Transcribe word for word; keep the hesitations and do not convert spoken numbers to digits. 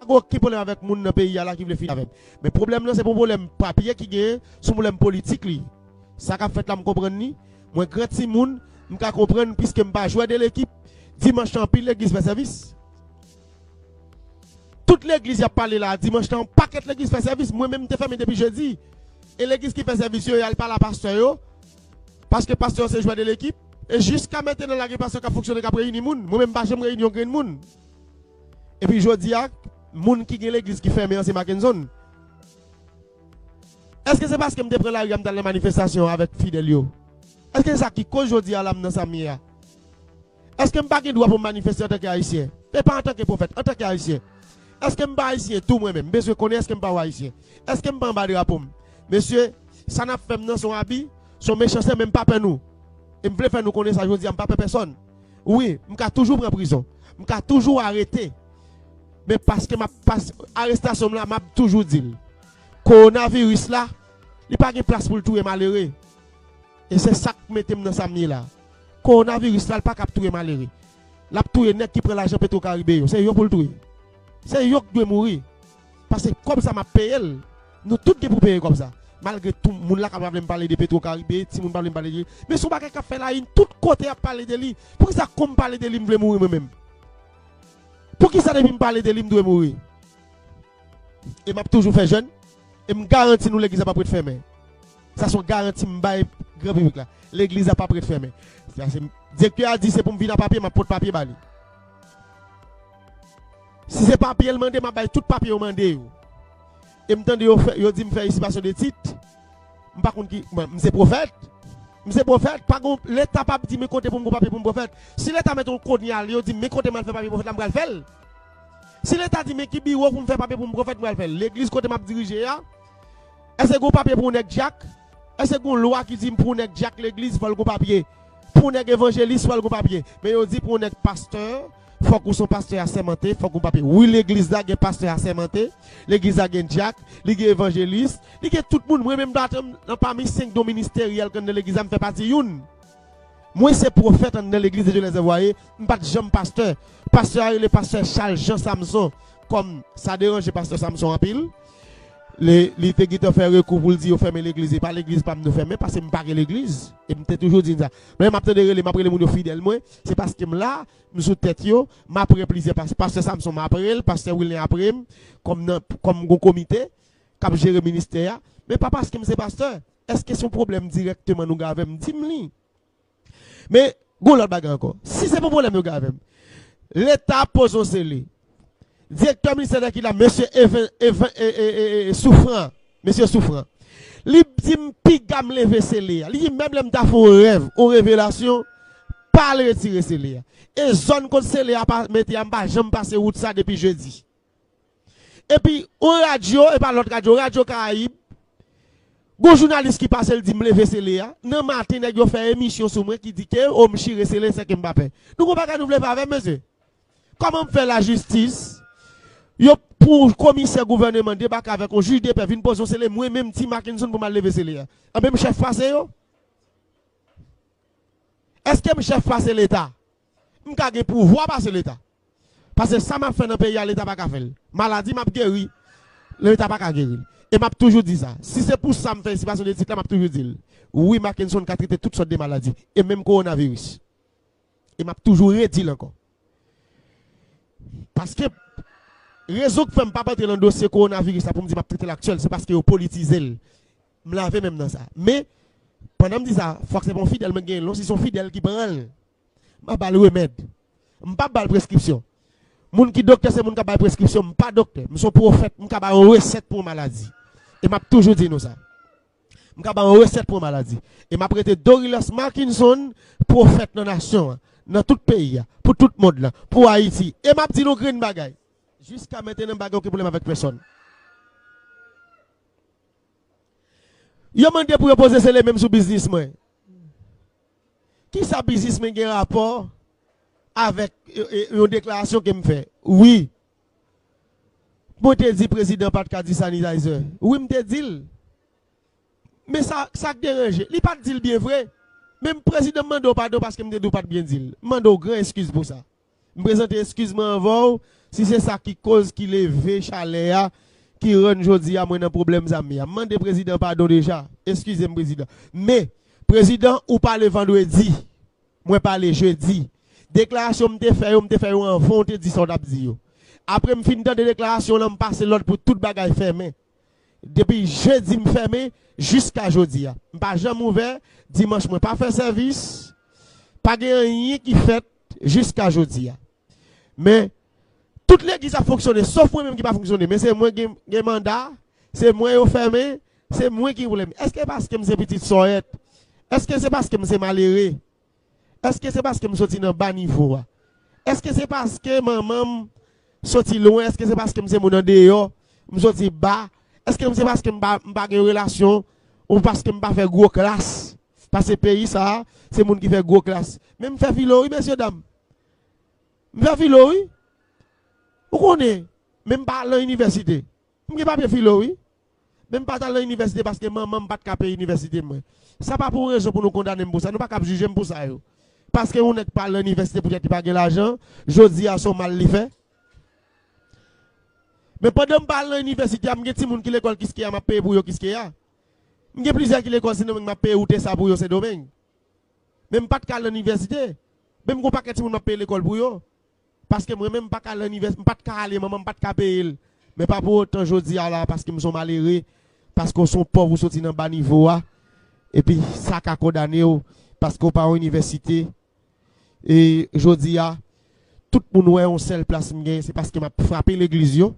Gen okenn pwoblèm avèk moun nan peyi a la ki vle fini avè m. Men pwoblèm nan, se pa yon pwoblèm papye ki genyen, se yon pwoblèm politik li. Sa k ap fèt la, m konprann li. Mwen gran timoun, m ka konprann, piske m pa jwè de lekip. Dimanch lan, anpil legliz fè sèvis. Tout legliz y ap pale la, dimanch lan, yon pakèt legliz fè sèvis. Mwen menm, m te fèmen depi jedi. E legliz ki fè sèvis yo, y al pale a pastè yo. Paske pastè yo se jwè de lekip. E jiska mentnan, la gen pastè k ap fonksyone, k ap reyini moun. Mwen menm, m pa janm reyini yon grenn moun. Epi jodi a, moun ki gen legliz ki fèmen an, se Mackenson. Èske se paske m te pran lari a, m t al nan manifestasyon avèk fidèl yo? Èske se sa ki koz jodi a la m nan sa m ye a? Èske m pa gen dwa pou m manifeste antanke Ayisyen? E pa antanke pwofèt, antanke Ayisyen. Èske m pa Ayisyen tou mwen menm? M bezwen konnen èske m pa yon Ayisyen. Èske m pa anba drapo m? Mesye, sa n ap fè m nan se yon abi, se yon mechanste, men m pa pè nou. E m vle fè nou konnen sa jodi a, m pa pè pèsòn. Wi, m ka toujou pran prizon. M ka toujou arete. Men paske m ap pas, arestasyon m la, m ap toujou di l. Kowonaviris la, li pa gen plas pou l touye malere. E se sa k mete m nan sa m ye la. Kowonaviris la, l pa ka ap touye malere. L ap touye nèg ki pran lajan Petro Caribe yo. Se yo pou l touye. Se yo k dwe mouri. Paske kòb sa m ap peye l. Nou tout gen pou peye kòb sa. Malgre tout moun la ka pa vle m pale de Petro Caribe, timoun pa vle m pale de li. Men se yon bagay k ap fè layin tout kote y ap pale de li. Poukisa kon m pale de li, m vle mouri mwen menm? Poukisa depi m pale de li, m dwe mouri? E m ap toujou fè jèn. E m garanti nou legliz la p ap ret fèmen. Sa se yon garanti m bay gran piblik la. Legliz la p ap ret fèmen. Sa se, direktè a di se pou m vin a papye, m ap pot papye ba li. Si se papye l mande, m ap bay tout papye yo mande yo. E m tande yo fè, yo di m fè isipasyon de tit. M pa konn ki, mwen, m se pwofèt. M se pwofèt, pa gon, Leta p ap di men kote pou m gon papye pou m pwofèt. Si Leta mete yon konyal, yo di m men kote m al fè papye pwofèt la, m pral fè l. Si Leta di men ki biwo pou m fè papye pou m pwofèt, m pral fè l. Legliz kote m ap dirije a, èske gon papye pou yon nèg dyak? Èske gon lwa ki di m pou yon nèg dyak legliz, fò l gon papye? Pou yon nèg evanjelis, fò l gon papye. Men yo di pou yon nèg pastè, fòk ou se yon pastè asèmante, fòk gon papye. Wi, legliz la gen pastè asèmante, legliz la gen dyak, li gen evanjelis, li gen tout moun. Mwen menm, m pa t nan pami senk don ministeryèl k anndan legliz la, m fè pati youn. Mwen se pwofèt anndan legliz de Dye les Envoyés, m pa t janm pastè. Pastè a rele pastè Charles Jean Samson. Kòm sa deranje pastè Samson anpil, li, li te gentan fè rekou pou l di yo fèmen legliz. E pa legliz pa m nou fèmen, paske m pa gen legliz. E m te toujou di n sa. Men m ap tande rele, m ap rele moun yo fidèl mwen. Se paske m la, m sou tèt yo, m ap rele plizyè pas-, pastè Samson, m ap rele l, pastè Wilner ap rele m, kòm nan, kòm gon komite k ap jere ministè a. Men pa paske m se pastè. Èske se yon pwoblèm dirèkteman nou gen avè m? Di m li. Men, gon lòt bagay ankò. Si se pou pwoblèm yo gen avè m, Leta ap poze yon sele. Direktè ministè dèkila, mesye Even, Even, e, e, e, e, Soufran. Mesye Soufran. Li di m piga m leve sele a. Li di menm lè m ta fè yon rèv, yon revelasyon, pa al retire sele a. E zòn kot sele a pa mete a, m pa janm pase wout sa depi jedi. Epi, yon radyo, e pa lòt radyo, Radyo Karayib, gon jounalis ki pase l di m leve sele a. Nan maten, nèg yo fè emisyon sou mwen ki di ke, o, m chire sele, sèke m pa pè. Nou gon bagay nou vle fè avè m, mesye? Kòman m fè lajistis, yo, pou komisè gouvèneman debake avèk yon jij de pè, vin poze yon sele, mwen menm, Ti Mackenson, pou m al leve sele a? Anben, m chèf pase yo? Èske m chèf pase Leta? M ka gen pouvwa pase Leta. Paske sa m ap fè nan peyi a, Leta pa ka fè l. Maladi m ap geri, Leta pa ka geri l. E m ap toujou di sa. Si se pou sa m fè esipasyon de tit la, m ap toujou di l. Wi, Mackenson ka trete tout sòt de maladi. E menm kowonaviris. E m ap toujou redi l ankò. Paske rezon k fè m p ap antre nan dosye kowonaviris la pou m di m ap trete l aktyèl, se paske yo politize l. M lave men m nan sa. Men, pandan m di sa, fòk se pa yon fidèl mwen genyen l non, si se yon fidèl ki pran l, m ap ba l remèd. M p ap ba l preskripsyon. Moun ki doktè se moun k ap bay preskripsyon, m pa doktè. M se yon pwofèt, m ka bay yon resèt pou yon maladi. E m ap toujou di nou sa. M ka ba yon resèt pou yon maladi. E m ap rete Dorilus Mackenson, pwofèt nan nasyon an, nan tout peyi a, pou tout mond lan, pou Ayiti. E m ap di nou grenn bagay. Jiska mentnan, m pa gen okenn pwoblèm avèk pèsonn. Yo mande pou yo poze sele menm sou biznis mwen. Kisa biznis mwen gen rapò avèk, e, e, yon deklarasyon ke m fè? Wi. Mwen te di prezidan pa t ka di sanitizer. Wi, m te di l. Men sa, sa k deranje, li pa t di l byen vre. Men prezidan, m mande w padon paske m te di w pa t byen di l. M mande w gran eskiz pou sa. M prezante eskiz mwen anvan w. Si se sa ki koz ki leve chalè a, ki rann jodi a mwen nan pwoblèm zam yo. M mande prezidan padon deja. Eskize m, prezidan. Men, prezidan, ou pale vandredi. Mwen pale jedi. Deklarasyon m te fè yo, m te fè yo anvan w te di sa w t ap di yo. Apre m fin tande deklarasyon w lan, m pase lòd pou tout bagay fèmen. Depi jedi m fèmen jiska jodi a. M pa janm ouvè. Dimanch mwen pa fè sèvis. Pa gen anyen ki fèt jiska jodi a. Men, tout legliz ap fonksyone, sof mwen menm ki pa fonksyone. Men se mwen gen, gen manda, se mwen yo fèmen, se mwen ki pwoblèm. Èske paske m se pitit sòyèt? Èske se paske m se malere? Èske se paske m soti nan ba nivo a? Èske se paske manman m soti lwen? Èske se paske m se moun andeyò? M soti ba? Èske se paske m pa, m pa gen relasyon? Ou paske m pa fè gwo klas? Paske peyi sa a, se moun ki fè gwo klas. Men m fè filo, wi, mesye dam. M fè filo, wi. Ou konnen, men m pa al nan inivèsite. M gen papye filo, wi. Men m pa t al nan inivèsite paske manman m pa t ka peye inivèsite mwen. Sa pa pou yon rezon pou nou kondane m pou sa. Nou pa kab jije m pou sa yo. Paske yon nèg pa al nan inivèsite poutèt li pa gen lajan, jodi a se yon mal li fè. Men pandan m pa al nan inivèsite a, m gen timoun ki lekòl Kiskeya, m ap peye pou yo Kiskeya. M gen plizyè ki lekòl Sendomeng, m ap peye wout sa pou yo Sendomeng. Men m pa t ka al nan inivèsite. Men m gen yon pakèt timoun m ap peye lekòl pou yo. Paske mwen menm m pa ka al nan inivès-, m pa t ka ale, manman m pa t ka peye l. Men pa pou otan jodi a la, paske m se yon malere, paske w se yon pòv, ou soti nan ba nivo a, epi sa ka kondane w, paske w pa yon inivèsite. E jodi a, tout moun wè yon sèl plas m genyen, se paske m ap frape legliz yo,